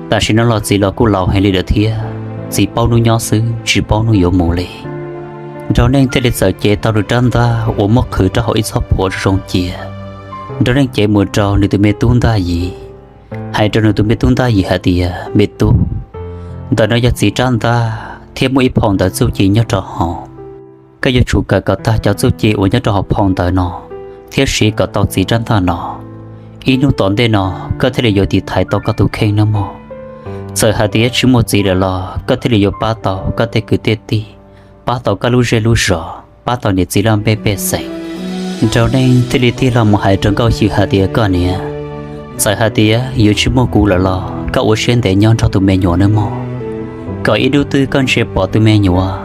tam sim no los txiv los kuj laus heev li lawm thiab, txiv paub hnub nyob xwb tsis paub hnub yuav mus li. Nraug Neej thiaj li txawm cev tau nws rab ntaj uas muab qhwv rau hauv ib txoj phuam zoo cia. Nraug Neej cev mus rau nws tus me tub Ntaj Yim, hais rau nws tus me tub Ntaj Yim hais tias, me tub, ntawm no yog txiv rab ntaj thiab muaj ib phau ntawv txuj ci nyob rau hauv. Koj yuav tsum kawm kom tag cov txuj ci uas nyob rau hauv phau ntawv no, thiab siv kom tau txiv rab ntaj no. Ib hnub tom ntej no koj thiaj li yuav tiv thaiv tau koj tus kheej nawb mog. Txawm hais tias tsis muaj txiv lawm los koj thiaj li yuav pab tau koj tej kwv tej tij, pab tau koj lub zej lub zos, pab tau niam txiv laj mej pej xeem. Nraug Neej thiaj li tig los mus hais rau Nkauj Xyw hais tias, koj niam, txawm hais tias yuav tsis muaj kuv lawm los koj ua siab ntev nyob nrog tus me nyuam nawb mog, kom ib hnub twg koj ntsia pom tus me nyuam,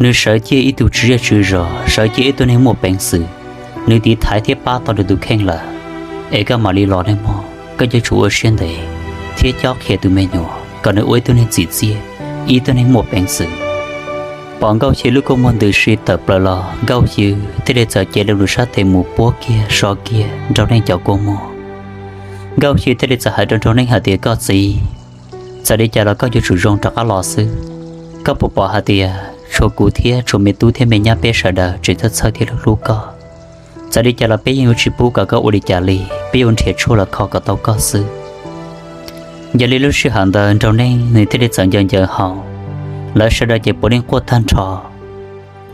nws sawv ciaj ib tug tswv zej tswv zos, sawv ciaj ib tug neeg muaj peev xwm, nws tiv thaiv thiab pab tau nws tus kheej lawm, es koj mam li los nawb mog. Koj yuav tsum ua siab ntev thiab cob qhia tus me nyuam kom nws ua ib tug neeg txim txiaj, ib tug neeg muaj peev xwm. Pom Nkauj Xyw lub kua muag ntws si tawm plaws los Nkauj Xyw thiaj li txawm cev loo nws sab tes mus puab kiag so kiag Nraug Neej cov kua muag. Nkauj Xyw thiaj li txawm hais rau Nraug Neej hais tias, koj txiv, txawm li cas los koj yuav tsum zoo rov qab los xwb. Koj puas pom hais tias tshuav kuv thiab tshuav me tub thiab me nyab peb sawv daws tseem txhawj txhawj thiab hlub hlub koj. Txawm li cas los peb yeej yuav tsis pub kom koj ua li cas li, peb yuav nrhiav tshuaj los kho kom tau koj xwb. Yog li lub sij hawm ntawd Nraug Neej nws thiaj li txawm ncaws ncaws haus, lawv sawv daws ces puav leej quaj tag nrho.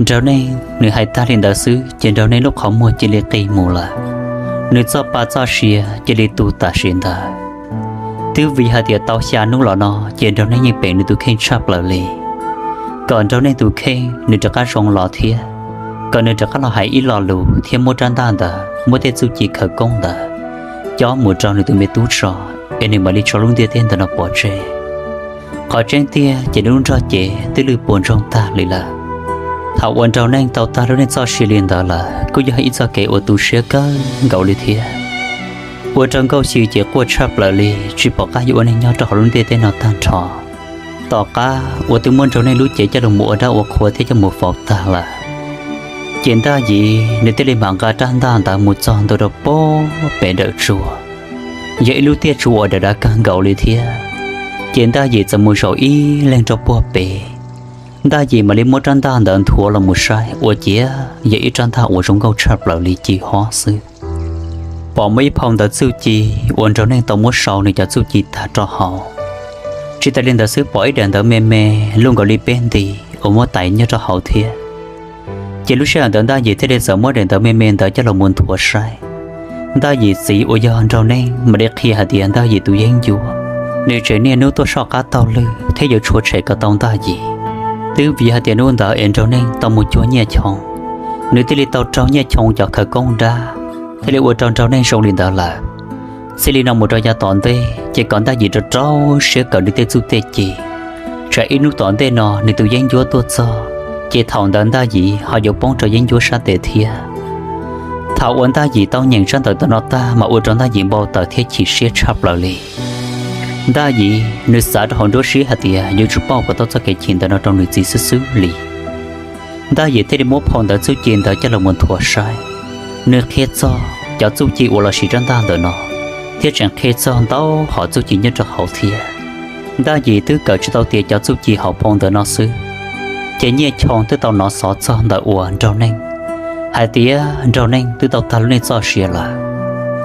Nraug Neej nws hais tag li ntawd xwb ces Nraug Neej lub qhov muag cia li qis mus lawm, nws txoj pa txoj sia cia li tu tam sim ntawd. Twb vim hais tias tau xya hnub los no ces Nraug Neej yeej pem nws tus kheej tshaj plaws li. Kom Nraug Neej tus kheej nws rov qab zoo los thiab, kom nws rov qab los hais ib lo lus thiab muab rab ntaj ntawd, muab tej txuj ci khawv koob ntawd cob mus rau nws tus me tub tso, es nws mam li tso lub ntiaj teb ntawm no pov tseg. Qhov tseeb tiag ces nws lub nrog cev twb lwj puas ntsoog tag li lawm. Thaum uas Nraug Neej tau tag lub neej txoj sia li ntawd lawm kuj yog ib txoj kev uas tu siab kawg nkaus li thiab. Ua rau Nkauj Xyw ces quaj tshaj plaws li, tsis pom qab yuav ua neeg nyob rau hauv lub ntiaj teb no tag nrho. Tom qab uas twb muab Nraug Neej lub cev coj los ua dab ua qhua thiab coj mus faus tag lawm, ces Ntaj Yim nws thiaj li mam nqa rab ntaj ntawd mus txog ntua rau pem dawm tsua, yog ib lub tiaj tsua uas dav dav kawg nkaus li thiab. Ces Ntaj Yim txawm mus zaum ib leeg rau puag pem. Ntaj Yim mam li muab rab ntaj ntawd nthuav los mus saib ua ciav yog ib rab ntaj uas zoo nkauj tshaj plaws li ci hob xwb. Pom muaj ib phau ntawv txuj ci uas Nraug Neej tau muab sau nws cov txuj ci tag rau hauv. Tsis tas li ntawd xwb pom ib daim ntawv me me luaj nkaus li peb nti uas muab tais nyob rau hauv thiab. Ces lub sij hawm ntawd Ntaj Yim thiaj li txawm muab daim ntawv me me ntawd coj los mus nthuav saib. Ntaj Yim txiv uas yog Nraug Neej mam li qhia hais tias Ntaj Yim tus yeeb ncuab nws tseem niaj hnub tuaj soj qab taug lw thiab yuav tshuav tshem kom tau Ntaj Yim. Twb vim hais tias hnub ntawd es Nraug Neej tau mus cuag Nyiaj Choo, nws thiaj li tau raug Nyiaj Choo cov khawv koob dab, thiaj li ua rau Nraug Neej zoo li ntawd lawm. Txij li no mus rau yav tom ntej ces kom Ntaj Yim rau rau siab kawm nws tej txuj tej ci, tsam ib hnub tom ntej no nws tus yeeb ncuab tuaj txog, ces thaum ntawd Ntaj Yim ho yuav poob rau yeeb ncuab sab tes thiab. Thaum uas Ntaj Yim tau nyeem tsab ntawv ntawm no tag mas ua rau Ntaj Yim npau taws thiab chim siab tshaj plaws li. Ntaj Yim nws xav rau hauv nruab siab hais tias yuav tsum pauj kom tau txoj kev chim ntawm no rau nws txiv xwb xwb li. Ntaj Yim thiaj li muab phau ntawv txuj ci ntawd coj los mus nthuav saib. Nws qhia txog cov txuj ci uas los sis rab ntaj ntawm no, thiab tseem qhia txog ntau hom txuj ci nyob rau hauv thiab. Ntaj Yim twb kawm tsis tau tias cov txuj ci hauv phau ntawv no xwb, ces Nyiaj Choo twb tau hnov xov txog ntawm uas Nraug Neej, hais tias Nraug Neej twb tau tag lub neej txoj sia lawm.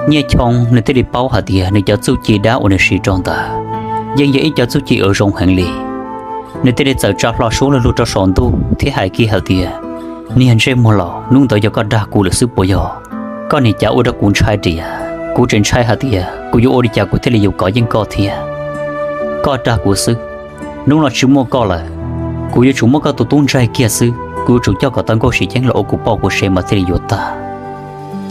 Nyiaj Choo nws thiaj li paub hais tias nws cov txuj ci dab uas nws siv rau ntawd yeej yog ib cov txuj ci uas zoo heev li. Nws thiaj li txawm tsa hlo suab luag luag rau saum ntuj thiab hais kiag hais tias, niag ntsej muag laus, hnub ntawd yog koj dag kuv lawm xwb puas yog? Koj niag cav ua rau kuv ntshai dias, kuv tseem ntshai hais tias kuv yuav ua li cas kuv thiaj li yuav kov yeej koj thiab. Koj dag kuv xwb, hnub no tsis muaj koj lawm, kuv yuav tsum muab koj tus tub ntsaig kiag xwb, kuv yuav tsum coj kom tau Nkauj Sim Ceeb los ua kuv poj kuv sev mas thiaj li yuav tag.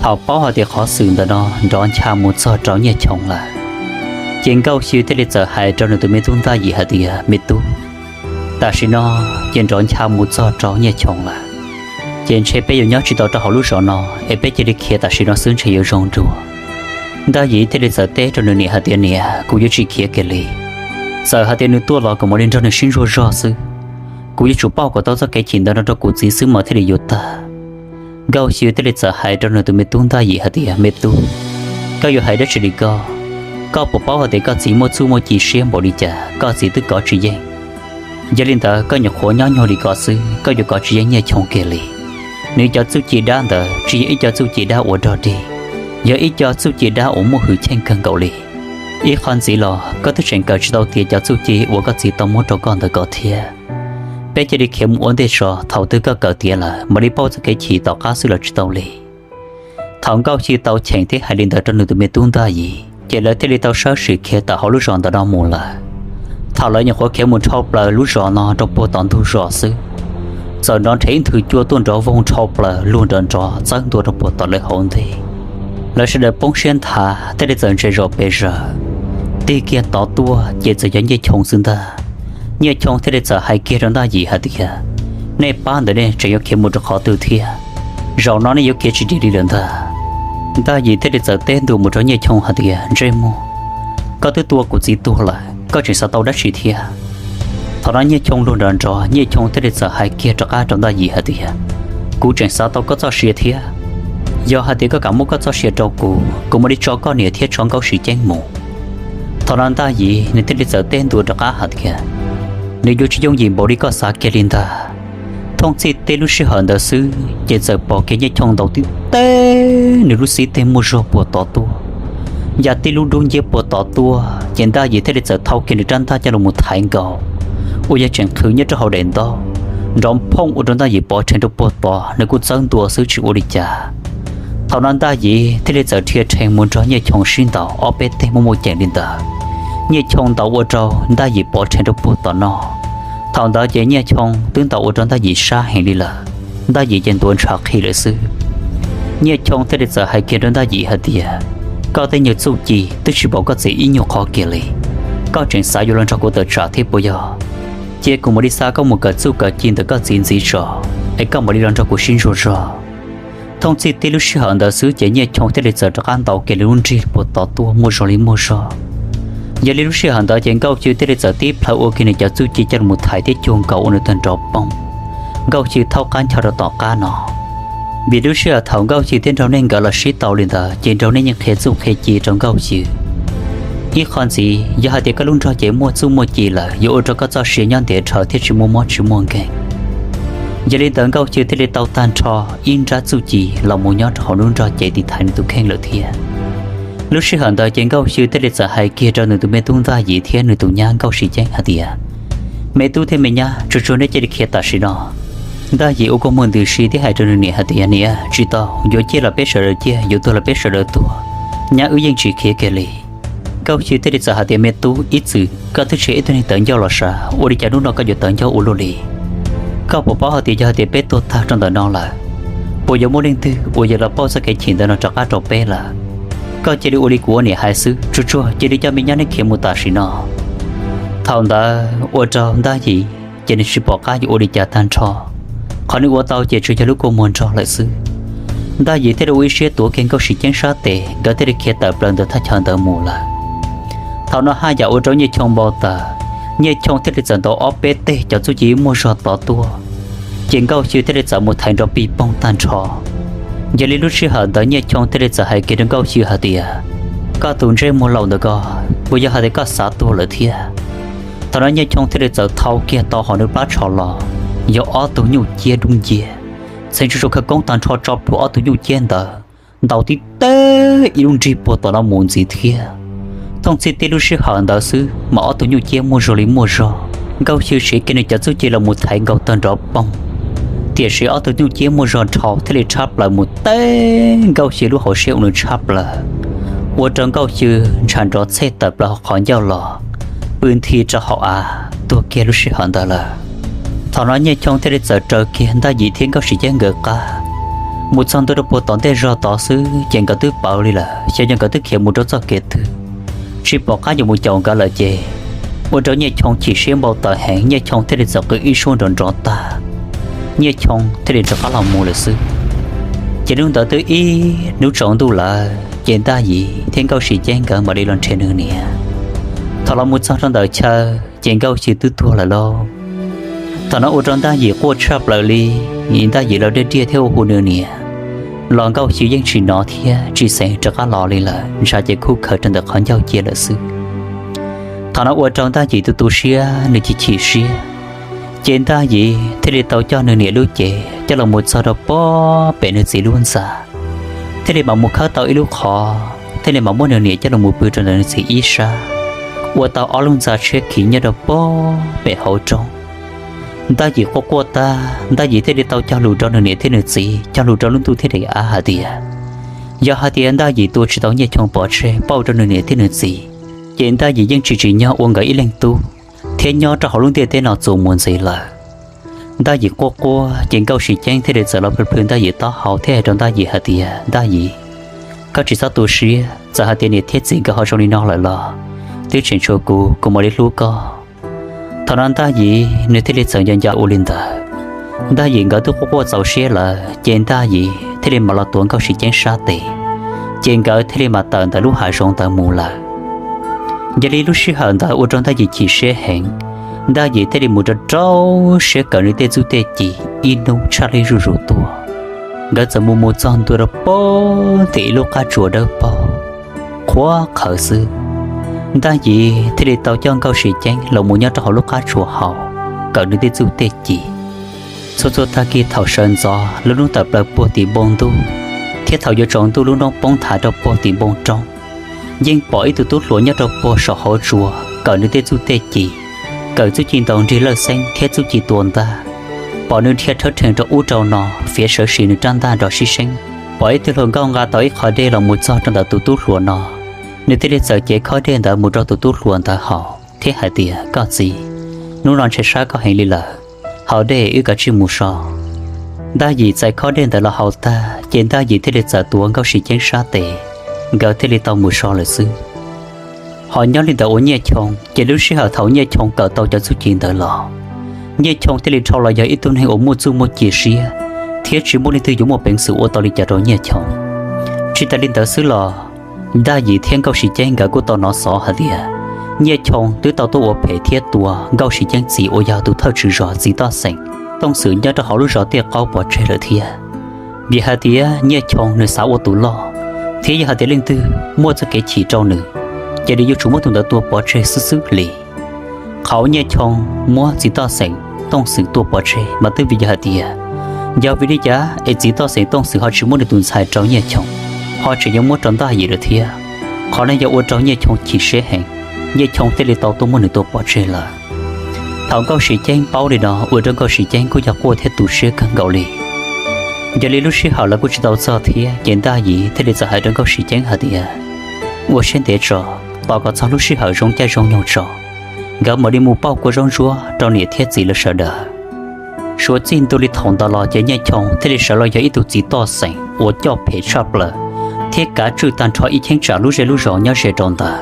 Thaum paub hais tias qhov xwm ntawm no nrov ncha mus txog rau Nyiaj Choo lawm, ces Nkauj Xyw thiaj li txawm hais rau nws tus me tub Ntaj Yim hais tias, me tub, tam sim no ces nrov ncha mus txog rau Nyiaj Choo lawm, ces ntshe peb yuav nyob tsis tau rau hauv lub zos no, es peb cia li khiav tam sim no xwb ntshe yuav zoo dua. Ntaj Yim thiaj li txawm teb rau nws niam hais tias, niam, kuv yuav tsis khiav kiag li. Txawm hais tias nws tuaj los kuv mam li nrog nws sib ntsuas zog xwb. Kuv yuav tsum pauj kom tau txoj kev chim ntawm no rau kuv txiv xwb mas thiaj li yuav tag. Nkauj Xyw thiaj li txawm hais rau nws tus me tub Ntaj Yim hais tias, me tub, koj yuav hais dab tsi li koj? Koj puas paub hais tias koj txiv muaj txuj muaj ci siab npaum li cas, koj txiv twb kov tsis yeej. Yog li ntawd koj nyuam qhuav nyob nyuag li ko xwb, koj yuav kov tsis yeej Nyiaj Choo kiag li. Nws cov txuj ci dab ntawd tsis yog ib co txuj ci dab uas dog dig, yog ib co txuj ci dab uas muaj hwj chim kawg nkaus li. Ib qho ntxiv los koj twb tseem kawm tsis tau tiav cov txuj ci uas koj txiv tau muab rau koj ntawd ko thiab. Peb cia li khiav mus ua ntej tso, thaum twg koj kawm tiav lawm mam li pauj txoj kev chim tom qab xwb los tsis tau li. Thaum Nkauj Xyw tau cheem thiab hais li ntawd rau nws tus me tub Ntaj Yim, ces lawv thiaj li tau sawv tsees khiav tawm hauv lub zos ntawm no mus lawm. Thaum lawv nyuam qhuav khiav mus dhau plaws lub zos no rau puag tom ntug zos xwb, txawm nrov nrhe ib nthwv cua tuaj nrov voog dhau plaws luag nrov nrov txawb ntua rau puag tom lawv hauv ntej. Lawv sawv daws poob siab nthav thiaj li txawm ntsia zos pes zaws. Tig kiag tod tuaj ces txawm yog Nyiaj Choo xwb ntag. Nyiaj Choo thiaj li txawm hais kiag rau Ntaj Yim hais tias, nej pab ntawd nej tseem yuav khiav mus rau qhov twg thiab? Zaum no nej yuav khiav tsis dim li lawm ntag. Ntaj Yim thiaj li txawm teb ntua mus rau Nyiaj Choo hais tias, ntsej muag, koj twb tua kuv txiv tuag lawm, koj tseem xav tau dab tsi thiab? Thaum no Nyiaj Choo luag nrov nrov, Nyiaj Choo thiaj li txawm hais kiag rov qab rau Ntaj Yim hais tias, kuv tseem xav tau koj txoj sia thiab. Yog hais tias koj kam muab koj txoj sia rau kuv, kuv mam li tso koj niam thiab tso Nkauj Sim Ceeb mus. Thaum no Ntaj Yim nws thiaj li txawm teb ntua rov qab hais tias, nws yuav tsis yooj yim npaum li koj xav kiag li ntag. Thooj txhij tib lub sij hawm ntawd xwb ces txawm pom kiag Nyiaj Choo ntaus tib teg nws lub xib teg muaj zog puag tod tuaj, ya tib lub dub nciab puag tod tuaj, ces Ntaj Yim thiaj li txawm thau kiag nws rab ntaj coj los mus thaiv nkaus, uas yog tseem qhwv nyob rau hauv daim ntaub, nrov phooj ua rau Ntaj Yim pov rhees rau puag tod, nws kuj txawb ntua xwb tsis ua li cas. Thaum no Ntaj Yim thiaj li txawm dhia rhees mus nrog Nyiaj Choo sib ntaus ob peb teg muaj muaj ceem li ntawd. Nyiaj Choo ntaus ua rau Ntaj Yim pov rhees rau puag tom no. Thaum ntawd ces Nyiaj Choo twb ntaus ua rau Ntaj Yim sab heev li lawm, Ntaj Yim ces ntuav ntshav qhi lawm xwb. Nyiaj Choo thiaj li txawm hais kiag rau Ntaj Yim hais tias, koj tej nyuag txuj ci twb tsis npaum koj txiv ib nyuag qhov kiag li, koj tseem xav yuav los nrog kuv tawm tsam thiab puas yog? Cia kuv mam li xa koj mus kawm txuj kawm ci ntawm koj txiv ntxiv tso, es koj mam li los nrog kuv sib ntsuas zog. Thooj txhij tib lub sij hawm ntawd xwb ces Nyiaj Choo thiaj li txawm rov qab ntaus kiag nws lub nrig puag tod tuaj muaj zog li muaj zog. Yog li lub sij hawm ntawd ces Nkauj Xwm thiaj li txawm tib plhaw ua kiag nws cov txuj ci coj los thaiv thiab cuag nkaus ua nws tag nrov poob. Nkauj Xwm thaub qab ncho rau tom qab no. Vim lub sij hawm thaum Nkauj Xwm thiab Nraug Neej nkawd los sib tau li ntawd ces Nraug Neej yeej qhia txuj qhia ci rau Nkauj Xwm. Ib qho ntxiv, yog hais tias koj lub nrog cev muaj txuj muaj ci lawm yuav ua rau koj txoj sia nyob ntev dhawv thiab tsis muaj mob tsis muaj nkeeg. Yog li ntawd Nkauj Xwm thiaj li tau tag nrho ib nrab txuj ci los mus nyob rau hauv lub nrog cev tiv thaiv nws tus kheej lawm thiab. Lub sij hawm ntawd ces Nkauj Xwm thiaj li txawm hais kiag rau nws tus me tub Ntaj Yim thiab nws tus nyab Nkauj Sim Ceeb hais tias, me tub thiab me nyab, tsuag tsuag nej cia li khiav tam sim no. Ntaj Yim ua kua muag ntws si thiab hais rau nws niam hais tias, niam, tsis tau, yuav ciaj los peb sawv daws ciaj, yuav tuag los peb sawv daws tuag, nyab wb yeej tsis khiav kiag li. Nkauj Xwm thiaj li txawm hais tias, me tub, ib txwm koj twb tsis yog ib tug neeg tawv ncauj los sav, ua li cas hnub no koj yuav tawv ncauj ua luaj li? Koj puas paub hais tias yog hais tias peb tuag tag rau ntawm no lawm, puas yuav muaj leej twg uas yuav los pauj txoj kev chim ntawd no rov qab rau peb lawm? Koj cia li ua li kuv ua niam hais xwb, tsuag tsuag cia li coj me nyab neb khiav mus tam sim no. Thaum ntawd ua rau Ntaj Yim ces nws tsis pom qab yuav ua li cas tag nrho. Qhov nws ua tau ces tsuas yog lub kua muag nrog lawm xwb. Ntaj Yim thiaj li ua ib siab tuav kiag Nkauj Sim Ceeb sab tes, nkawd thiaj li khiav tawm plaws ntawm thaj chaw ntawd mus lawm. Thaum no haj yam ua rau Nyiaj Choo npau taws, Nyiaj Choo thiaj li txawm ntaus ob peb teg cov txuj ci muaj zog tod tuaj, ces Nkauj Xwm thiaj li txawm mus thaiv nrov pig poog tag nrho. Yog li lub sij hawm ntawd Nyiaj Choo thiaj li txawm hais kiag rau Nkauj Xwm hais tias, koj tus ntsej muag laus ntawm ko, puas yog hais tias koj xav tuag lawm thiab? Thaum no Nyiaj Choo thiaj li txawm thau kiag tau hauv nws plab tsho los, yog ob tug nyuj ciab dub nciab, txheev tsuj tsuas khawv koob tag nrho tso plhuav ob tug nyuj ciab ntawd, ntaus tib teg ib lub nrig puag tom no mus ntxiv thiab. Thooj txhij tib lub sij hawm ntawd xwb mas ob tug nyuj ciab muaj zog li muaj zog, Nkauj Xwm siv kiag nws cov txuj ci los mus thaiv nkaus tag nrov poog, tiam sis ob tug nyuj ciab muaj zog dhau thiaj li tshab plaws mus teb Nkauj Xwm lub hauv siab ua nws tshab plaws, ua rau Nkauj Xwm ntshav nrov txhej tawm plaws hauv qhov ncauj los, pw nthi rau hauv av tuag kiag lub sij hawm ntawd lawm. Thaum no Nyiaj Choo thiaj li txawm raws kiag Ntaj Yim thiab Nkauj Sim Ceeb nkawd qab, mus txog ntua rau puag tom ntej zog tod xwb ces nkawd twb pawv li lawm, xyov yog nkawd twb khiav mus rau txoj kev twg, tsis pom qab yuav mus caum nkawd lawm ces ua rau Nyiaj Choo chim siab npau taws heev, Nyiaj Choo thiaj li txawm qw ib suab nrov nrov tag, Nyiaj Choo thiaj li rov qab los mus lawm xwb. Ces hnub ntawd twb ib hnub tsaus ntuj lawm ces Ntaj Yim thiab Nkauj Sim Ceeb nkawd mam li los nrhiav nws niam. Thaum los mus txog rau ntawm chaw ces Nkauj Xwm twb tuag lawm lauj. Thaum no ua rau Ntaj Yim quaj tshaj plaws li, Ntaj Yim los diaj diaj thiab hu hu nws niam, los Nkauj Xwm yeej tsis hnov thiab tsis xeev rov qab los li lawm, ntshav ces khuj khaws rau ntawm qhov ncauj cia lawm xwb. Thaum no ua rau Ntaj Yim tu tu siab, nws chim chim siab, ces Ntaj Yim thiaj li tau coj nws niam lub cev coj los mus txog rau puag pem nws txiv lub ntxa, thiaj li mam mus khawb tau ib lub qhov, thiaj li mam muab nws niam coj los mus pw rau ntawm nws txiv ib sab, ua tau ob lub ntxa tshiab khiv nyob rau puag pem hauv roob. Ntaj Yim quaj quaj tag, Ntaj Yim thiaj li tau cog lus rau nws niam thiab nws txiv, cog lus rau lub ntuj thiab daim av hais tias, yog hais tias Ntaj Yim tua tsis tau Nyiaj Choo pov tseg pauj rau nws niam thiab nws txiv, ces Ntaj Yim yeej tsis tsim nyog ua nkawd ib leeg tub, thiab nyob rau hauv lub ntiaj teb no txuas mus ntxiv lawm. Ntaj Yim quaj quaj ces Nkauj Sim Ceeb thiaj li txawm los plhws plhws Ntaj Yim taub hau thiab hais rau Ntaj Yim hais tias, Ntaj Yim, koj tsis txhob tu siab, txawm hais tias niam thiab txiv nkawd ho zoo li no lawm los twb tseem tshuav kuv, kuv mam li hlub koj. Thaum no Ntaj Yim nws thiaj li txawm nco nco ua li ntawd. Ntaj Yim nkawd twb quaj quaj txaus siab lawm ces Ntaj Yim thiaj li mam los tuav Nkauj Sim Ceeb sab tes, ces nkawd thiaj li mam tawm ntawm lub hav zoov ntawd mus lawm. Yog li lub sij hawm ntawd ua rau Ntaj Yim chim siab heev. Ntaj Yim thiaj li mus rau rau siab kawm nws tej txuj tej ci ib hnub tshaj li zuj zus tuaj. Nkawd txawm mus mus txog ntua rau pem tim ib lub qab tsuas dawb paug qhuav qhawv xwb. Ntaj Yim thiaj li tau coj Nkauj Sim Ceeb los mus nyob rau hauv lub qab tsuas hauv kawm nws tej txuj tej ci. Txhua txhua tag kis thaum sawv ntxov lub hnub tawm plaws puag tim npoo ntuj, thiab thaum yuav tsaus ntuj lub hnub poob nthav rau puag tim npoo roob, yeej pom ib tug tub hluas nyob rau puag saum hauv tsuas kawm nws tej txuj tej ci, kawm txuj ci ntaus nrig lawj xeeb thiab txuj ci tua ntaj. Pom nws dhia rhawv rhees rau ub rau no, fiav sawv sim nws rab ntaj nrov sib seeb. Pom ib tug hluas nkauj nqa tau ib qho dej los mus txog rau ntawm tus tub hluas no, nws thiaj li txawm cev khob dej ntawd mus rau tus tub hluas ntawd haus thiab hais tias, Koj txiv, hnub no ntshe sab koj heev li lawm, haus dej wb kav tsij mus so. Ntaj Yim txais khob dej ntawd los haus tag ces Ntaj Yim thiaj li txawm tuav Nkauj Sim Ceeb sab tes, nkawd thiaj li tau mus so lawm xwb. Ho nyob li ntawd ua Nyiaj Choo, ces lub sij hawm thaum Nyiaj Choo kawm tau cov txuj ci ntawd los, Nyiaj Choo thiaj li dhau los yog ib tug neeg uas muaj txuj muaj ci siab, thiab tsis muaj leej twg yuav muaj peev xwm ua tau li cas rau Nyiaj Choo. Tsis tas li ntawd xwb los, Ntaj Yim thiab Nkauj Sim Ceeb nkawd kuj tau hnov xov hais tias Nyiaj Choo twb tau tuaj ua phem thiab tua Nkauj Sim Ceeb txiv uas yog tus thawj tswv zos txiv Toj Xeem Tooj Xwm nyob rau hauv lub zos Tiaj Qaub pov tseg lawm thiab. Vim hais tias Nyiaj Choo nws xav ua tus loj, thiab yog hais tias leej twg muaj txoj kev chim rau nws, ces nws yuav tsum muab tus ntawd tua pov tseg xwb xwb li. Qhov Nyiaj Choo muab txiv Toj Xeem Tooj Xwm tua pov tseg mas twb vim yog hais tias, yog vim li cas es txiv Toj Xeem Tooj Xwm ho tsis muab nws tus ntxhais rau Nyiaj Choo, ho tseem yuav muab rau Ntaj Yim lawm thiab. Qhov no yog ua rau Nyiaj Choo chim siab heev, Nyiaj Choo thiaj li tau tuaj muab nws tua pov tseg lawm. Thaum Nkauj Sim Ceeb paub li no ua rau Nkauj Sim Ceeb kuj yog quaj thiab tu siab kawg nkaus li. Yog li lub sij hawm lawv kuj tsis tau txog thiab ces Ntaj Yim thiaj li txawm hais rau Nkauj Sim Ceeb hais tias, Ua siab ntev tso, tos kom txog lub sij hawm zoo caij zoo nyoog tso, nkawd mam li mus pauj kua zaub ntsuab rau niam thiab txiv lawv sawv daws. Suav txij ntua li thaum ntawd los ces Nyiaj Choo thiaj li sawv los yog ib tug txiv Toj Xeem uas coj phem tshaj plaws, thiab kav tswj tag nrho ib cheeb tsam lub zej lub zos nyob ze rau ntawd.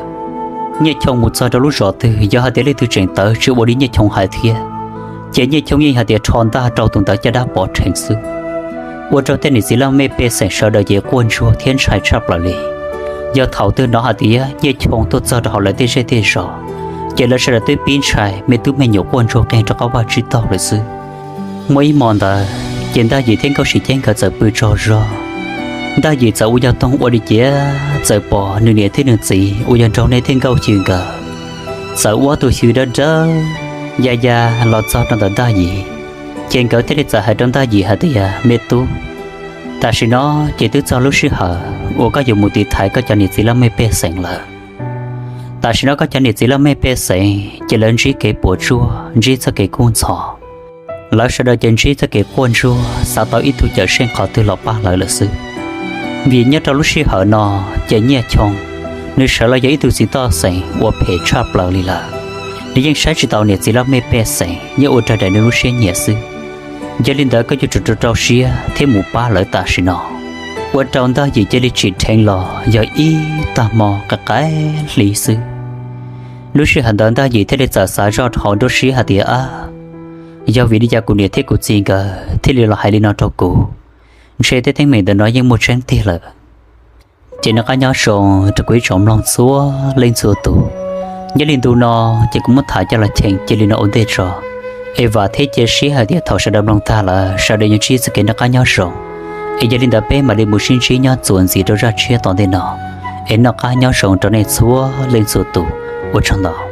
Nyiaj Choo mus txog rau lub zos twg yog hais tias leej twg tseem tawv tsis ua li Nyiaj Choo hais thiab, ces Nyiaj Choo yeej hais tias rho ntaj rau tus ntawd caj dab pov rhees xwb. Ua rau tej niam txiv laj mej pej xeem sawv daws ces quaj ntsuag thiab ntshai tshaj plaws li. Yog thaum twg hnov hais tias Nyiaj Choo tuaj txog rau hauv lawv tej zej tej zos, ces lawv sawv daws twb pib ntshai, me tub me nyuam quaj ntsuag qeeg rov qab vaj tsib taug lawm xwb. Muaj ib hmo ntawd ces Ntaj Yim thiab Nkauj Sim Ceeb nkawd txawm pw tsaug zog. Ntaj Yim txawm ua yog toog ua li ciav txawm pom nws niam thiab nws txiv uas yog nraug neb thiab Nkauj Yim nkawd txawm ua tus xyw dawb dawb ya ya los txog rau ntawm Ntaj Yim. Ces nkawd thiaj li txawm hais rau Ntaj Yim hais tias, Me tub, tam sim no ces twb txog lub sij hawm uas koj yuav mus tiv thaiv koj cov niam txiv laj mej pej xeem lawm. Tam sim no koj cov niam txiv laj mej pej xeem ces lawv ntsib kev puas tsuaj, ntsib txoj kev kub ntxhov. Lawv sawv daws ces ntsib txoj kev quaj ntsuag xav tau ib tug cawm seej qhov twg los pab lawv lawm xwb. Vim nyob rau lub sij hawm no ces Nyiaj Choo nws sawv los yog ib tug txiv Toj Xeem uas phem tshaj plaws li lawm. Nws yeej saib tsis taus niam txiv laj mej pej xeem, yeej ua raws daim nws lub siab nyiam xwb. Yog li ntawd koj yuav tsum rau rau siab thiab mus pab lawv tam sim no. Ua rau Ntaj Yim cia li tsim dheev los yog ib tag hmo qaim qaim hli xwb. Lub sij hawm ntawd Ntaj Yim thiaj li txawm xav zoj hauv nruab siab hais tias, Ab, yog vim li cas kuv niam thiab kuv txiv nkawd thiaj li los hais li no rau kuv? Ntshe tej teeb meem ntawm no yeej muaj tseeb tiag lawm. Ces noj qab nyob zoo rau kuv ib tsoom mloog txhua leej txhua tus. Nyob li ntu no ces kuv muab tham coj los cheem cia li no ua ntej tso. Es vam thiab cia siab hais tias thaum sawv daws mloog tag lawm sawv daws yuav ntsib txoj kev noj qab nyob zoo. Es yog li ntawd peb mam li mus sib ntsib nyob txuas ntxiv rau zaj tshiab tom ntej no. Es noj qab nyob zoo rau nej txhua leej txhua tus. Ua tsaug ntau.